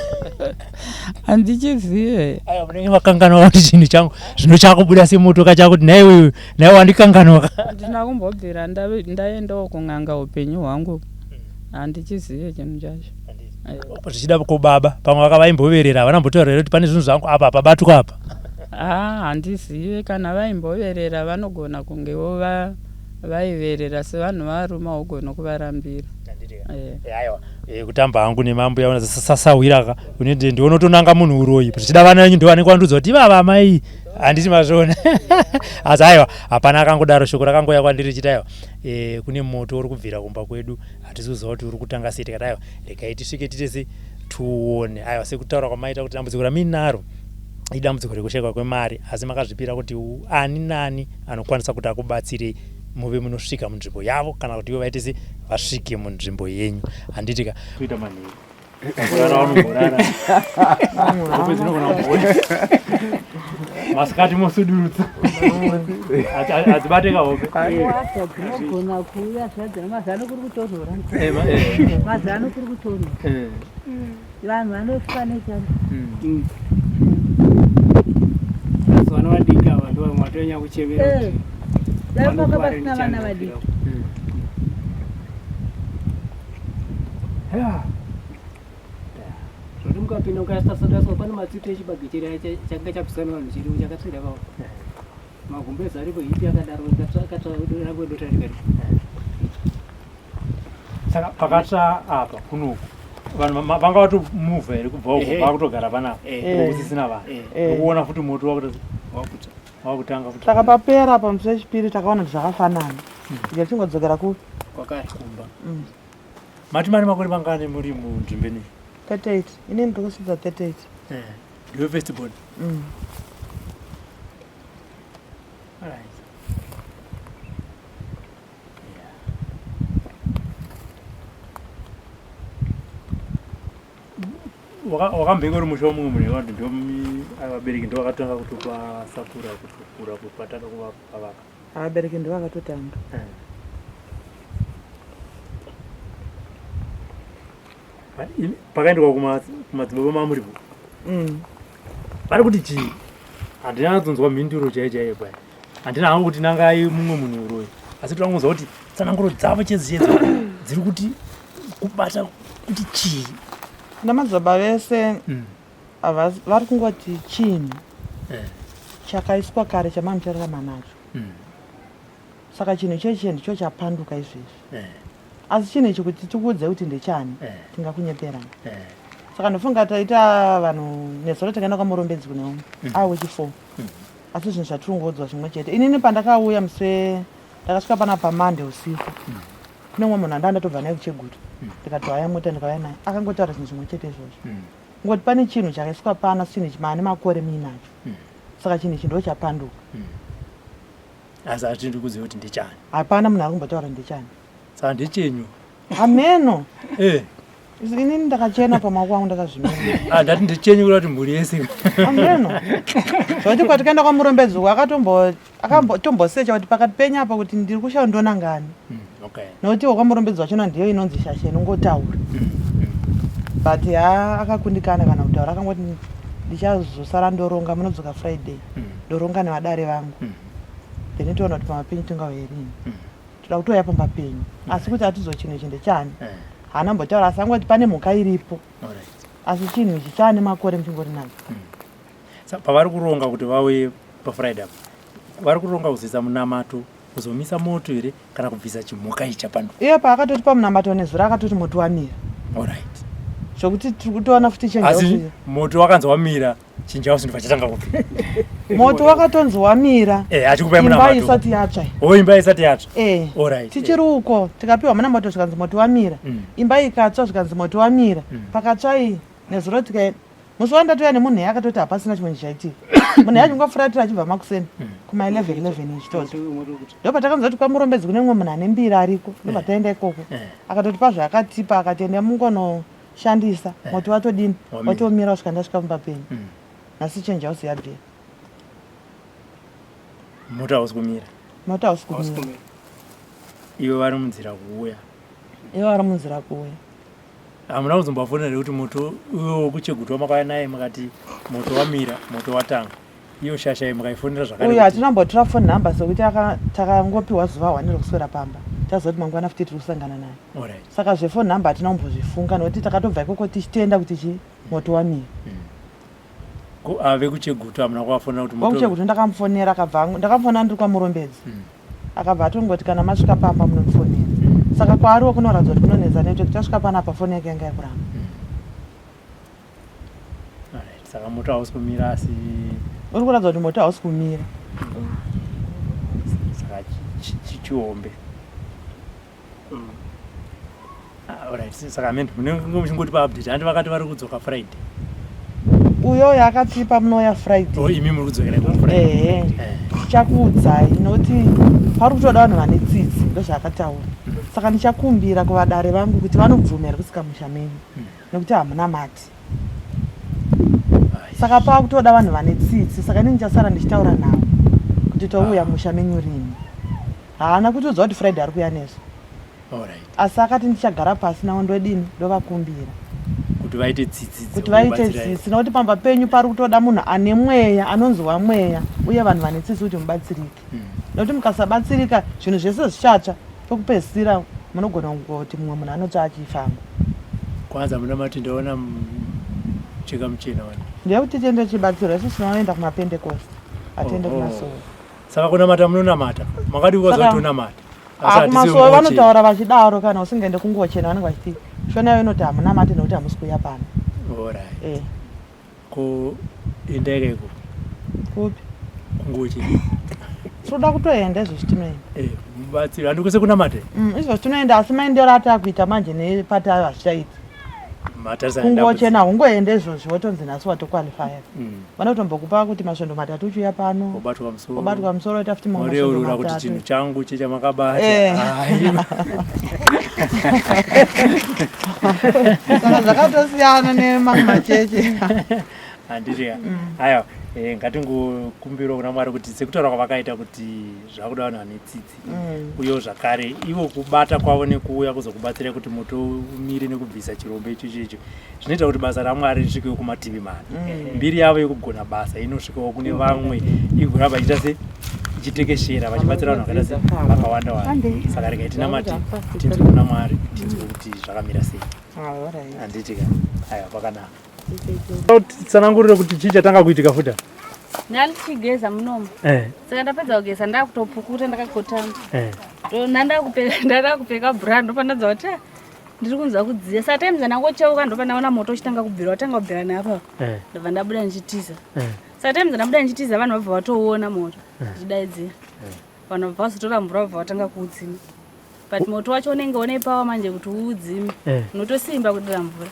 Handichizive. Aiwa munenge makanganwa kuti chinhu changu zvino chakubuda semoto kachakuti nhai uyu nhai wandikanganwa. Handina kumbobvira ndaendawo kun'anga upenyu hwangu. Handichizive chinhu chacho. Zvichida ko baba pamwe vakavaimboverera havana mbotaura here kuti pane zvinhu zvangu apa pabatwa apa. Haa handizive kana vaimboverera vanogona kungewo va Vaiverera sevanhu varume haugone kuvarambira. Eh. Aiwa eh, kutamba hangu nemambuya una sasahwira ka unende ndionotonanga munhu uroyi zvichida vana venyu ndovanenge vandiudza kuti ivava amai handiti mazviona asi aiwa hapana akangodaro shoko rakangouya kwandiri richiti aiwa eh, kune moto uri kubvira kumba kwedu hatisi kuziva kuti uri kutanga sei tikati aiwa regai tisvike tiite se tiuone aiwa sekutaura kwamaita kuti dambudziko ramuinaro idambudziko rekushaikwa kwemari asi makazvipira kuti ani nani anokwanisa kuti akubatsirei muve munosvika munzvimbo yavo kana kuti ivo vaite se vasvike munzvimbo yenyu handiti ka kuita manheru kurara vanomborara hope dzinogona kumbona masikati mosudurutsa hadzibate ka hope dzinogona kuuya zvadzina mazano kuri kutonhora eh, eh. mazano kuri kutonhora eh. Vanhu vanofa nechando. Mm. Asi vana vadiki ava ndo vamwe vatonyanya kuchemera kuti eh, dai vanga pasina vana vadiki. Mm. Yeah. Zvoti mukapinda mukasasadaswa pane matsito echibage chiri chakanga chapiswa nevanhu chiriwo chakatsvira pawo. Magumbezi aripo hipi akadaro akatsva rangu dota rikari. Saka pakatsva apa kunoku vanhu vanga vatomuvha here kubva uko vakutogara panapa kusisina vanhu ukuona futi moto wakutsva wakutanga futi. Saka papera pamusi wechipiri takaona kuti zvakafanana ika tichingodzokera kupi kwakare kumba. Mati mane makore mangani muri munzvimbo inei? 38 inini ndiri kusvitsa 38. Ndiwe first born? Wakambenge uri musha womumwe munhu here kuti vabereki ndo vakatanga kutopa sakura kutokura kupatanga kuvavaka? Vabereki ndo vakatotanga. Eh. Pakaendwa kumadzibaba mamuripo vari kuti chii? Handina kutonzwa mhinduro chaiyo chaiyo paya. Handina hangu kuti nangai mumwe munhu uroyi asi toda kunzwa kuti tsananguro dzavo chedzo chedzo dziri kuti kubata kuti chii. Ana madzibaba vese vari kungoti chinhu eh. chakaiswa kare chamamuchararama nacho Saka chinhu ichochi ndicho chapanduka izvezvi eh. Asi chinhu ichi kuti tikuudze kuti ndechani eh. Tingakunyeperana eh. Saka ndofunga taita vanhu nezuro takaenda kwamurombedzi kune umwe awe wechi4 Asi zvinhu zvatiri kungoudzwa zvimwe chete. Inini pandakauya musi ndakasvika pana pamande usiku kune umwe munhu andanga ndatobva naye kuchegutu ndikatohaya mota ndikauya naye akangotaura zvinhu zvimwe chete izvozvo Kungoti pane chinhu chakaiswa pano asi chinhu ichi maane makore muinacho saka chinhu ichi ndo chapanduka Asi hatindi kuziva kuti ndechani. Hapana munhu ari kumbotaura ndechani. Saka ndechenyu. Hameno. Eh. Inini ndakachena pamaoko angu ndakazvimira. Ah, ndati ndichenye kuda kuti mhuri yese. Ameno. Zvoti kwatikaenda kwaMurombedzi uko akatombo akambotombosecha kuti pakati penyu apa kuti ndiri kushaya ndona ngani. Okay. Nokuti wekwaMurombedzi wachona ndiyo inonzi shasha inongotaura. But ha akakundikana kana kutaura akangoti ndichazosara ndoronga munodzoka Friday. Ndoronga nevadare vangu. Then toona kuti pamba penyu tingauye rini. Toda kutouya pamba penyu. Asi kuti atizo chinhu ichi ndechani. Haana mbotaura asi angoti pane mhuka iripo. Asi chinhu ichi chaane makore muchingori nacho. Sa pavari kuronga kuti vauye paFriday apa vari kuronga kuzoisa munamato kuzomisa moto here kana kubvisa chimhuka ichi chapano? Iye paakatoti pamunamato nezuro akatoti moto wamira. Alright. Zvokuti tiri kutoona futi chenja Asi moto wakanzi wamira chinja house ndobva chatanga kupi? Moto wakatonzi wamira. Eh, achikupai Imba munamato. isati yatsva. Oh, imba isati yatsva. Eh. Alright. Tichiri uko tikapiwa munamato zvikanzi moto wamira. Imba ikatsva zvikanzi moto wamira. Pakatsva iyi nezuro tika musi wandatouya nemunhu iye akatoti hapasina chimwe chichaitika. Munhu iye achingofuratira achibva makuseni kuma 11 11 ichitotsva. Ndopatakanzwa kuti kwaMurombedzi kune mumwe munhu ane mbira ariko. Ndobva taenda ikoko. Akatotipa zvaakatipa akati enda mungonoshandisa. Moto watodini? Wamira. Watomira kusvika ndasvika pamba penyu. Nhasi change house yabvira. Moto hausi kumira. Moto hausi kumira. Ivo vari munzira kuuya. Ivo vari munzira kuuya. Hamuna kuzombofonera here kuti moto uyo wekuChegutu wamakauya naye mukati moto wamira, moto watanga. Iyo shasha iyi mukaifonera zvakare. Uyo hatina kumbotora phone number sekuti takangopiwa zuva hwani rekuswera pamba. Taziva kuti mangwana futi tiri kusangana naye. Alright. Saka zvephone number hatina kumbozvifunga nekuti takatobva ikoko tichitenda kuti chi moto wamira. Ko ava vekuChegutu hamuna kuvafonera kuti moto WekuChegutu ndakamufonera akabva ndakamufonera ndiri kwaMurombedzi. Akabva atongoti kana masvika pamba munondifonera. Saka kwaariwo kunoratidza kuti kunonetsa network tasvika panapa foni yake yanga yakuramba. Alright, saka moto hausi kumira asi Uri kuratidza kuti moto hausi kumira. Saka chihombe. Ah, alright, saka amen munenge muchingotipa update handi vakati vari kudzoka Friday. Uyoyo akatipa munouya Friday. Oh, imi muri kudzokera ikoko Friday. Ehe. Tichakuudzai nokuti pari kutoda vanhu vane tsitsi ndozvaakataura. Saka ndichakumbira kuvadare vangu kuti vanobvuma here kusika musha menyu nekuti hamuna mati. Saka pakutoda vanhu vane tsitsi saka inini ndichasara ndichitaura navo kuti touya musha menyu rini. Haana kutiudza kuti Friday ari kuuya nesu. Alright. Asi akati ndichagara pasi navo ndodini ndovakumbira. Kuti vaite tsitsi. Kuti vaite tsitsi nokuti pamba penyu pari kutoda munhu ane mweya anonzwa mweya uye vanhu vane tsitsi kuti mubatsirike. Nokuti mukasabatsirika zvinhu zvese zvichatsva pekupedzisira munogona kungoti mumwe munhu anotsva achifamba. Kwanza muna mati ndaona mucheka muchena wani. Ndeyekuti tiende tichibatsirwa isu tinoenda kumapentecost hatiende kumasowe. Saka kunamata munonamata. Makadii kuvaudza Saka kuti tonamata. Asi Ah, hatisi kumasowe kungochena. vanotaura vachidaro kana usingaende kungochena vanenge vachiti shona yayo inoti hamunamate nekuti hamusi kuuya pano. Alright. Eh. Ko endai kaiko Kupi? kungochena. Tinoda kutoenda izvozvi tinoenda. Eh, mubatsiri handi kwese kunamata. Izvozvi tinoenda asi maendero atakuita manje nepati ayo hazvichaiti. Matarisa Kungochena hungoenda izvozvi wotonzi nhasi watoqualifya. Vanotombokupa kuti masvondo matatu uchiuya pano. Wobatwa musoro. Wobatwa musoro woita futi mamwe masvondo Moreurura kuti matatu. chinhu changu chechamakabata. Eh. Hai. Saka zvakatosiyana nemamwe machechi. Handiti ka. Aiwa, eh, ngatingokumbirawo kuna Mwari kuti sekutaura kwavakaita kuti zvakuda vanhu vane tsitsi. Uyewo zvakare ivo kubata kwavo nekuuya kuzokubatsirai kuti moto umire nekubvisa chirombe ichocho icho zvinoita kuti basa raMwari risvikewo kumativi mana. Mbiri yavo yekugona basa inosvikawo kune vamwe igoramba ichiita se ichitekeshera vachibatsira vanhu vakaita se vakawanda wanda. Saka regai tinamate tinzwe kuna Mwari tinzwe kuti zvakamira sei. Alright. Handiti ka? Aiwa pakanaka. Tsanangurire kuti chii chatanga kuitika futi apa? Ndandichigeza munomu. Saka ndapedza kugeza ndakutopukuta ndakakotama. Ndandakupfeka bra ndopandanzwa kuti ah, ndiri kunzwa kudziya. Saka times ndangocheuka ndopandaona moto uchitanga kubvira watanga kubvira neapa. Ndobva ndabuda ndichitiza. Saka times ndabuda ndichitiza vanhu vabva vatouona moto ndichidaidzira. Vanhu vabva vazotora mvura vabva vatanga kuudzima. But moto wacho unenge une power manje kuti uudzime. Unotosimba kudira mvura.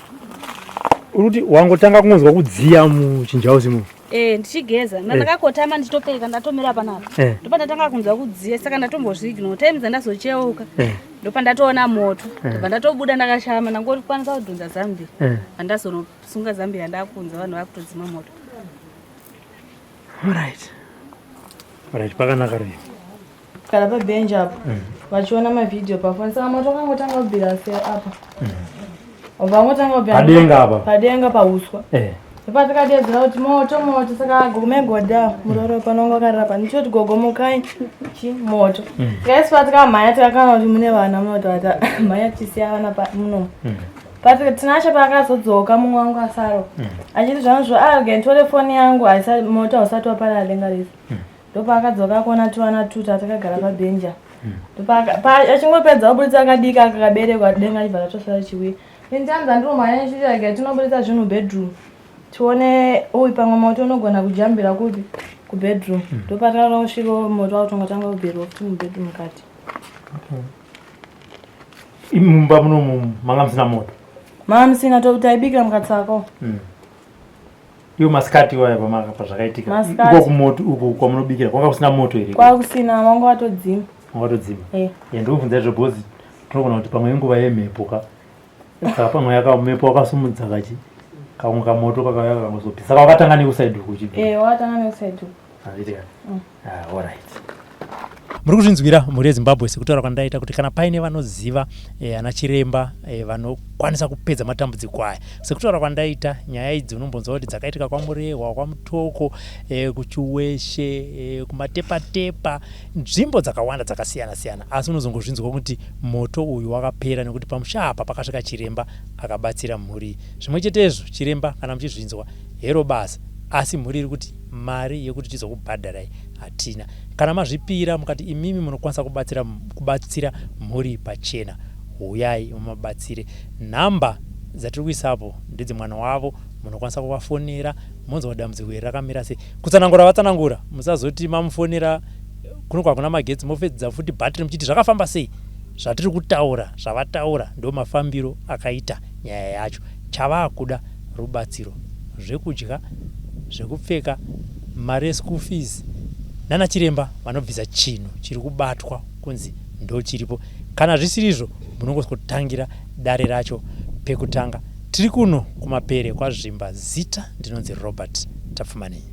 Uri kuti wangotanga kungonzwa kudziya muchinjauzi mu? Eh, ndichigeza. Ndakakotama ndichitopeka ndatomira panapa. Ndopandatanga kunzwa kudziya saka ndatombozviignore. Time dzandazocheuka. Ndopandatoona moto. Ndobva ndatobuda ndakashama ndangokwanisa kudhonza zambia. Pandazonosunga zambia ndakunza vanhu vakutodzima moto. Alright. Alright, pakanaka rei. Gara pabhenji apo vachiona mavhidhiyo pafoni saka moto wakangotanga kubvira se apa wabva wangotanga kubvira Padenga apa? Padenga pauswa. Ndopatakadedzera kuti moto moto saka gogo megoda muroro pano wanga wakarara pa ndichoti gogo mukai chi moto. Saka isu patikamhanya takakaona kuti mune vana munoti vata mhanya tichisiya vana munomu. But Tinashe paakazodzoka mumwe wangu asaro achiti zvanzvo arege nditore foni yangu haisa moto hausati waparara denga rese. Ndopaakadzoka akuona tuvana tuta takagara pabhenja. Achingopedza kuburitsa akadiki akakaberekwa denga achibva ratosara chiwira. Ini tanzi andinomhanya ndichiti rega tinoburitsa zvinhu bedroom tione uyu pamwe moto unogona kujambira kupi kubedroom. Ndopatakasvika moto wakutongotanga kubvirwa futi mubedroom mukati. Okay. Mumba muno manga musina moto? Manga musina, taibikira mukatsako. Iwo masikati iwayo pazvakaitika iko kumoto uku kwamunobikira kwanga kusina moto here? Kwakusina, wanga watodzima. Wanga watodzima. Ndiri kubvunza izvo because tinogona kuti pamwe inguva yemhepo ka saka pamwe mhepo wakasumudza kachi kamwe kamoto kakauya kakangozopisa saka wakatanga nekusaidi uku uchibva? Eh, wakatanga nekusaidi uku. Handiti ka? Ah, alright. Muri kuzvinzwira mhuri yeZimbabwe sekutaura kwandaita kuti kana paine vanoziva ana chiremba vanokwanisa kupedza matambudziko aya. Sekutaura kwandaita nyaya idzi unombonzwa kuti dzakaitika kwaMurehwa, kwaMutoko, kuChiweshe, kuMatepatepa, nzvimbo dzakawanda dzakasiyana siyana asi unozongozvinzwa kuti moto uyu wakapera nekuti pamusha apa pakasvika chiremba akabatsira mhuri. Zvimwe chetezvo chiremba kana muchizvinzwa hero basa asi mhuri iri kuti mari yekuti tizokubhadharai hatina. Kana mazvipira mukati imimi munokwanisa kubatsira kubatsira mhuri pachena huyai mumabatsire. Nhamba dzatiri kuisapo ndedzemwana wavo munokwanisa kuvafonera monzwa kuti dambudziko iri rakamira sei. Kutsanangura vatsanangura musazoti mamufonera kuno kwakuna magetsi mopedza futi battery muchiti zvakafamba sei. Zvatiri kutaura zvavataura ndomafambiro akaita nyaya yacho. Chavakuda rubatsiro zvekudya, zvekupfeka, mari yeschool fees nana chiremba vanobvisa chinhu chiri kubatwa kunzi ndochiripo. Kana zvisirizvo munongosvikotangira dare racho pekutanga. Tiri kuno kumapere kwaZvimba zita ndinonzi Robert Tapfumaneyi.